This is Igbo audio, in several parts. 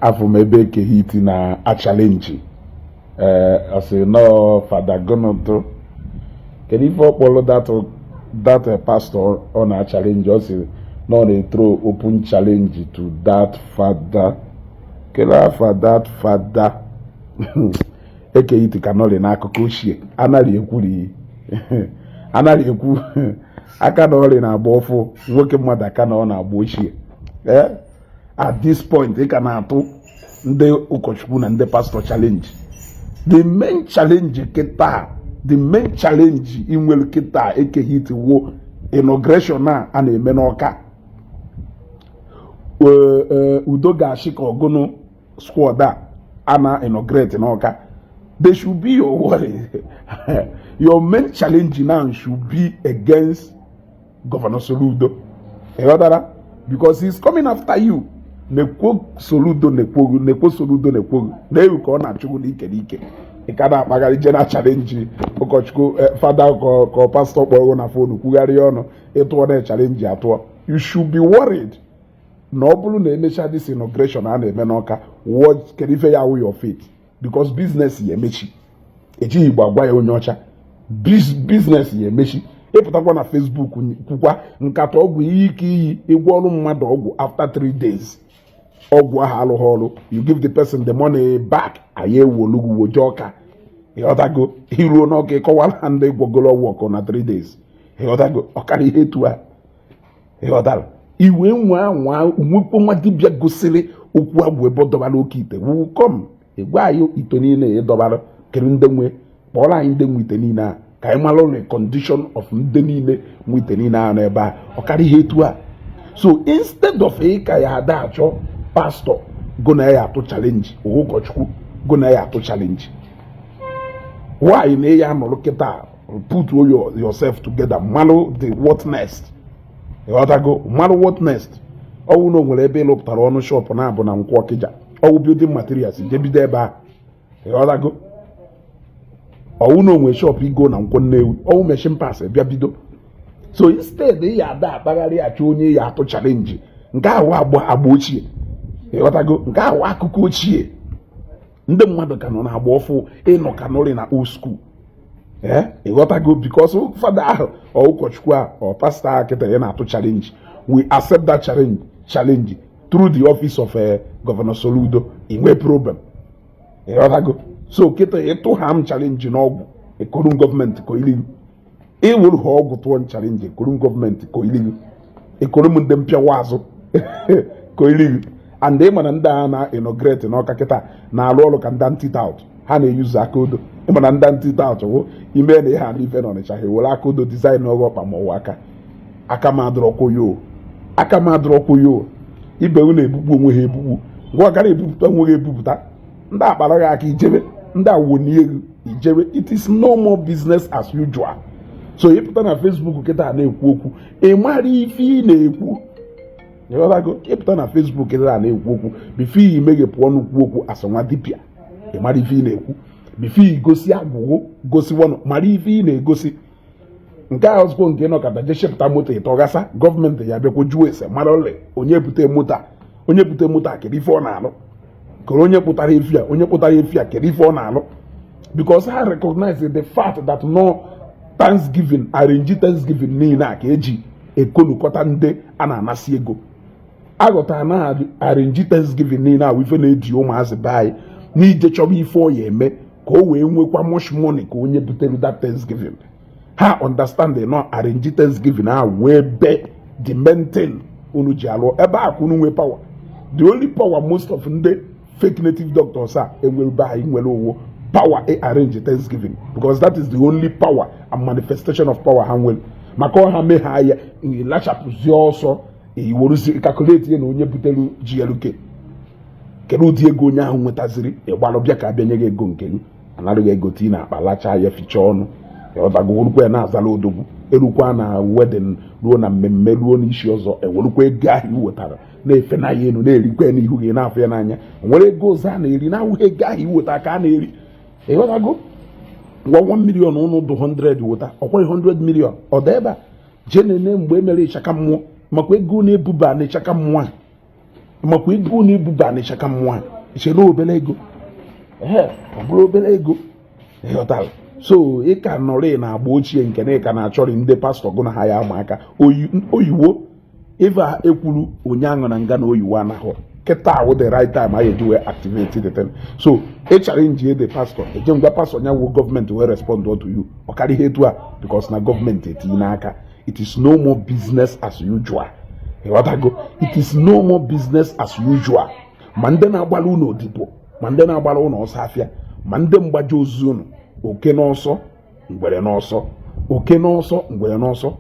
Afọ m ebe Eke Hit na a-challenge, ee, ọ sị nọọ Fada Gonoto. Kedu ife ọ kpọrọ that pastor ọ na-challenge? Ọ sị na ọ na-throw open challenge to that father. Kedu afa that father? Eke Hit ka nọrị n'akụkọ ochie, anaghị ekwuri, anaghị ekwu aka na ọrịa na-agba ọfụ nwoke mmadụ, aka na ọ na-agba ochie. Ee, at this point ị ka na-atụ ndị ụkọchukwu na ndị pastọ challenge. The main challenge kịta, the main challenge ị nwere kịta, Eke Hit, wo inauguration a na-eme n'Ọka. Udo ga-achị ka ọgụnụ squad a na inaugurate n'Ọka. They should be your worry. Your main challenge now should be against Governor Soludo, ịghọtara? Because he's coming after you. Nekwo Soludo, nekwo, nekwo Soludo, nekwo na-ewu ka ọ na-achụgbu n'ike n'ike. Ị ka na-akpagharị je na challenge ụkọchukwu, fada ka pastọ kpọrọ na phone kwugharịa ọnụ ịtụọ na challenge atụọ. You should be worried na ọ bụrụ na emechaa this inauguration a na-eme n'Ọka, what, kedu ife ya wụ your fate? Because business ya emechi. Ejighị Igbo agwa ya onye ọcha, business ya emechi. Ịpụtakwa na Facebook kwukwa nkata ọgwụ iyi ike iyi ịgwọ ọrụ mmadụ ọgwụ, after 3 days ọgwụ ahụ alụghị ọrụ, you give the person the money back. Anyị ewolugwu woje Ọka, ịghọtago? Iruo n'Ọka, ịkọwara ha ndị gwọgoro ọgwụ ọkụ na 3 days, ịghọtago? Ọkara ihe etu a, ịghọtara? Iwe nwa nwa nwekwo nwa dibịa gosiri okwu agwụ ebe ọ dọbara oke ite wukom ịgwa anyị ite niile ịdọbara kere ndị nwe. Kpọrọ anyị ndị nwe ite niile a ka anyị mara ụlọ condition of ndị niile nwe ite niile ahụ n'ebe a. Ọkara ihe etu a. So instead of ịka ya ada achọ pastọ go na ya atụ challenge, ụkọchukwu go na ya atụ challenge, why na ya nọrọ kịta put yourself together, malụ the what next? Ịghọtago? Malụ what next. Ọwụ na o nwere ebe ịlụpụtara ọnụ shop na-abụ na Nkwọ Ọkịja, ọwụ building materials, jebido ebe a, ịghọtago? Ọwụ na onwe shop igo na Nkwọ Nnewi, ọwụ machine parts, bịa bido. So instead ị ya ada akpagharị achọ onye ya atụ challenge, nke ahụ agba agba ochie, ịghọtago? Nke ahụ akụkọ ochie. Ndị mmadụ ka nọ na-agba ọfụ, ịnọ ka nọrị na old school, ee, ịghọtago? Because fada ahụ, ọ ụkọchukwu a, ọ pastọ ahụ kịta ya na-atụ challenge, we accept that challenge through the office of Governor Soludo, inwe problem, ịghọtago? So kịta ịtụ ha m challenge n'ọgwụ, ekorum gọọmenti ka iligu ịwụrụ ha ọgwụ tụọ m challenge, ekorum gọọmenti ka iligu, ekorum ndị mpịawa azụ ka iligu. And ị mana ndị a na inaugurate n'Ọka kịta na-arụ ọrụ ka ndị anti-tout. Ha na-eyuzu aka odo. Ịma na ndị anti-tout wụ ime na ihe a n'ife n'Ọnịcha, ha ewere aka odo design ọghọ ọkpa ma ọwụ aka aka m adụrọkwụ yo, aka m adụrọkwụ yo. Ibe unu ebukpu onwe ha ebukpu ngwa gara ebupụta onwe ha ebupụta. Ndị akpara gị aka ijebe, ndị awonie gị ijebe. It is no more business as usual. So ịpụta na Facebook kịta na-ekwu okwu, ị mara ife ị na-ekwu, ịghọtago? Ịpụta na Facebook kịta na-ekwu okwu, before ị meghepụ ọnụ kwu okwu asị nwa dibịa, ị mara ife ị na-ekwu. Before ị gosi agwụgwụ, gosi wọnụ, mara ife ị na-egosi. Nke a ọzụkwo nke nọkọta je chepụta moto ịtọgasa, gọọmenti ya bịakwa jụọ ese mara ole onye bute moto a, onye bute moto a, kedu ife ọ na-alụ, kere onye kpụtara efi a, onye kpụtara efi a, kedu ife ọ na-alụ? Because ha recognize the fact that no Thanksgiving arrange, Thanksgiving niile a ka eji ekonukọta ndị a na-anasị ego aghọtara na arrange Thanksgiving niile ahụ ife na-eji ụmụazị be anyị n'ije chọba ife ọ ya eme ka o wee nwekwa much money ka onye butere that Thanksgiving. Ha understand no arrange Thanksgiving ahụ wee be the main thing unu ji alụ ebe a ka unu nwee power. The only power most of ndị fake native doctors a enwere be anyị nwere owo power e arrange Thanksgiving, because that is the only power and manifestation of power ha nwere. Maka ọha mee ha ya lachapụzie ọsọ, iweruzi calculate ya na onye butere GLK, kedu ụdị ego onye ahụ nwetaziri? Ịgbalụ bịa ka abịa nye gị ego nke gị, anaghị ego tii na akpa lachaa ya, fichaa ọnụ, ịghọtago? Werukwa ya na-azala odogwu erukwa na wedding, ruo na mmemme, ruo n'isi ọzọ, ewerukwa ego ahụ i wetara na-efe na ya elu, na-erikwa ya n'ihu gị, na-afụ ya n'anya. Nwere ego ọzọ a na-eri na-awụghị ego ahụ i wetara ka a na-eri, ịghọtago? Ngwa, 1 million ụnụ dụ 100 weta ọkwaghị 100 million ọ dị ebe a. Jee nene mgbe e mere ịchaka mmụọ, makwa ego na-ebuba na ịchaka mmụọ a. Makwa ego na-ebuba na ịchaka mmụọ a iche na obere ego. Ee, ọ bụrụ obere ego, ịghọtara? So ị ka nọrọ na agba ochie nke na ị ka na-achọrị ndị pastọ gụ na ha ya ama aka oyiwo ife a ekwuru onye na nga na oyiwo anaghọ kịta awụ. The right time anyị eji wee activate the thing. So ị challenge the pastor, eje ngwa pastor nya wo gọọmenti wee respond to you. Ọ karịa ihe etu a, because na gọọmenti etinye n'aka. It is no more business as usual, ịghọtago? It is no more business as usual. Ma ndị na-agbara unu odibo, ma ndị na-agbara unu ọsọ afịa, ma ndị mgbaji ozu unu, oke n'ọsọ, ngwere n'ọsọ, oke n'ọsọ, ngwere n'ọsọ.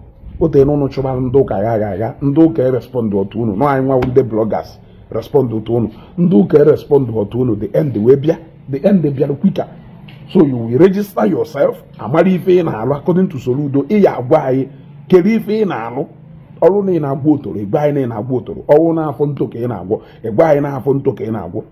O tee n'ụnụ chụbara ndị ụka agha agha agha. Ndị ụka respond otu unu nọ. Anyị nwa ndị bloggers respond otu unu. Ndị ụka respond otu unu. The end wee bịa, the end bịara quicker. So you will register yourself, amara ife ị na-alụ. According to Soludo, ị ya agwa anyị kedu ife ị na-alụ. Ọrụ na ị na-agwọ otoro, ịgwa anyị na ị na-agwọ otoro. Ọrụ na-afọ ntụ ka ị na-agwọ, ịgwa anyị na-afọ ntụ ka ị na-agwọ.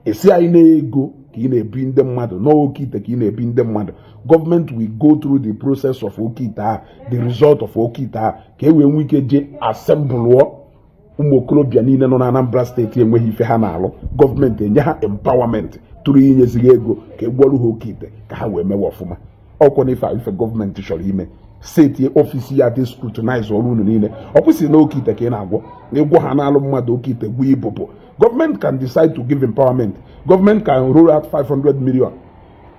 Esi anyị na-ego ka ị na-ebi ndị mmadụ n'oke ite ka ị na-ebi ndị mmadụ. Gọọmenti will go through the process of oke ite a, the result of oke ite a, ka e wee nwee ike jee assemblụọ ụmụ okorobịa niile nọ na Anambra Steeti enweghị ife ha na-alụ. Gọọmenti enye ha empowerment tụrụ inyezighị ego ka e gwọrụ ha oke ite ka ha wee mewe ọfụma. Ọkwọ na ife a ife gọọmenti chọrọ ime steeti office ya dị scrutinize ọrụ unu niile. Ọ kwụsịrị na oke ite ka ị na-agwọ, ịgwọ ha na-alụ mmadụ oke ite, gwụ ibụbụ. Gọọmenti can decide to give empowerment. Gọọmenti can roll out 500 million,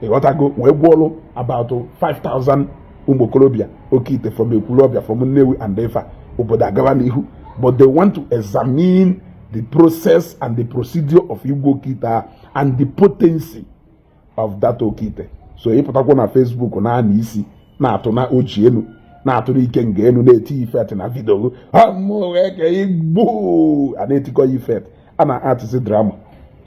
ịghọtago, wee gwọọlụ about 5000 ụmụ okorobịa oke ite from Ekwulọbịa, from Nnewi and Ifa, obodo agawa n'ihu. But they want to examine the process and the procedure of igwe oke ite a and the potency of that oke ite. So ịpụtakwa na Facebook na-ana isi na-atụ na oji elu na-atụrụ ike nga elu na-eti effect na video igbo a na-etikọ ya effect, a na-atịsị drama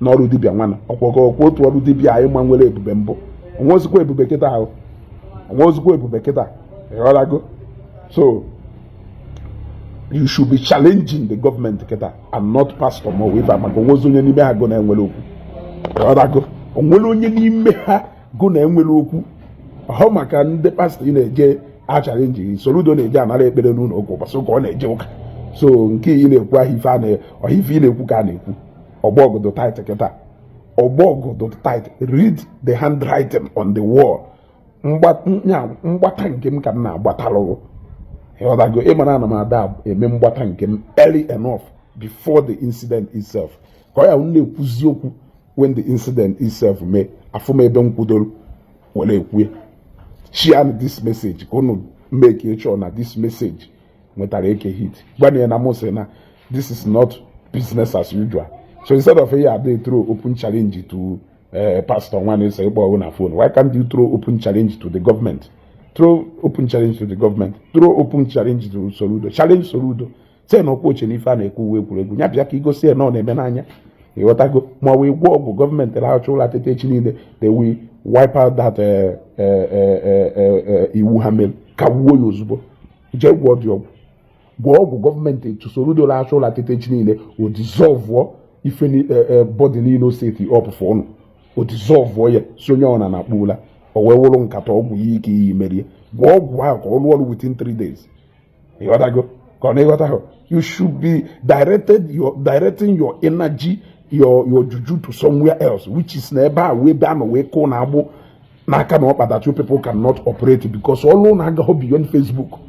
n'ọrụ dibịa nwana ọkwọkọ ọkwa otu ọrụ dibịa anyị ma nwere ebube mbụ onwezikwa ebube kịta ahụ, onwezikwa ebube kịta, ịghọtago? So you should be challenging the government kịta and not pastor ma ọ maka onwezi onye n'ime ha go na-enwere okwu, ịghọtago? Onwere onye n'ime ha go na-enwere okwu ọhụ maka ndị pastọ ị na-eje a challenge gị. Soludo na-eje anara ekpere n'ụlọ ụka ụbọchị ụka ọ na-eje ụka. So nke ị na-ekwu ahụ ife a na ọha ife ị na-ekwu ka a na-ekwu. Ọgbọ ọgụdụ tight kịta, ọgbọ ọgụdụ tight. Read the handwriting on the wall. Mgbata nke m ka m na-agbatalụ, ịghọtago? Ịmara ana m ada eme mgbata nke m early enough before the incident itself, ka ọ ya na-ekwuzi okwu when the incident itself mee. Afụ m ebe m kwudoro were ekwue. Share this message ka unu make sure na this message nwetara eke hit. Gwana ya na mụ sị na this is not business as usual. So instead of ya dey throw open challenge to pastor nwanne ịkpọ ọgụ na phone, why can't you throw open challenge to the government? Throw open challenge to the government, throw open challenge to Soludo. Challenge Soludo, sị na ọkwa oche na ife a na-ekwu uwe egwuregwu ya bịa ka igosi ya na ọ na-eme n'anya, ịghọtago? Ma ọ wee gwọ ọgwụ gọọmenti rahụcha ụlọ atịta echi niile, they will wipe out that iwu ha mere ka wuo ya ozugbo. Jee gwọọ dị ọgwụ, gwọọ ọgwụ. Gọọmenti Soludo rahụcha ụlọ atịta echi niile, o dissolve ife body niile o set up for ụnụ, o dissolve ya si onye ọ na na-akpọ ụla o wee wụrụ nkata ọgwụ ya ike iyi merie. Gwọọ ọgwụ ahụ ka ọ rụọ ọrụ within 3 days, ịghọtago? Ka ọ na-ịghọtago? You should be directed your directing your energy, your juju to somewhere else, which is na ebe a wee ebe a nọ wee kụ na agbụ n'aka na ọkpa that you people cannot operate, because ọlụ na-agaghị beyond Facebook.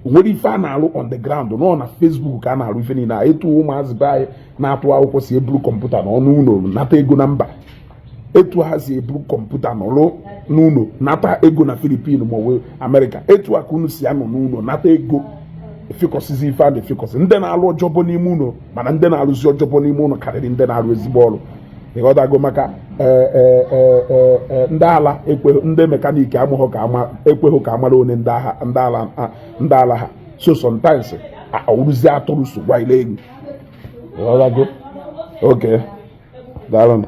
Nwere ife a na-alụ on the ground nọ na Facebook ka a na-alụ ife niile a. Etu ụmụazị be anyị na-atụ akwụkwọ si eburu kọmputa n'ọnụ ụlọ nata ego na mba, etu ha si eburu kọmputa n'ọlụ n'ụlọ nata ego na Philippines ma ọ bụ Amerịka, etu a ka unu si anọ n'ụlọ nata ego efikọsizi ife a na-efikọsi ndị na-alụ ọjọbọ n'ime ụlọ. Mana ndị na-alụzi ọjọbọ n'ime ụlọ karịrị ndị na-alụ ezigbo ọrụ, ịghọtago? Maka ndị ala ekwe, ndị mechanic amụghị ka ama ekweghị ka amara one ndị agha, ndị ala, ndị ala ha. So sometimes awụrụzi atụrụ so gwa ile ego, ịghọtago? Okay, daalụ.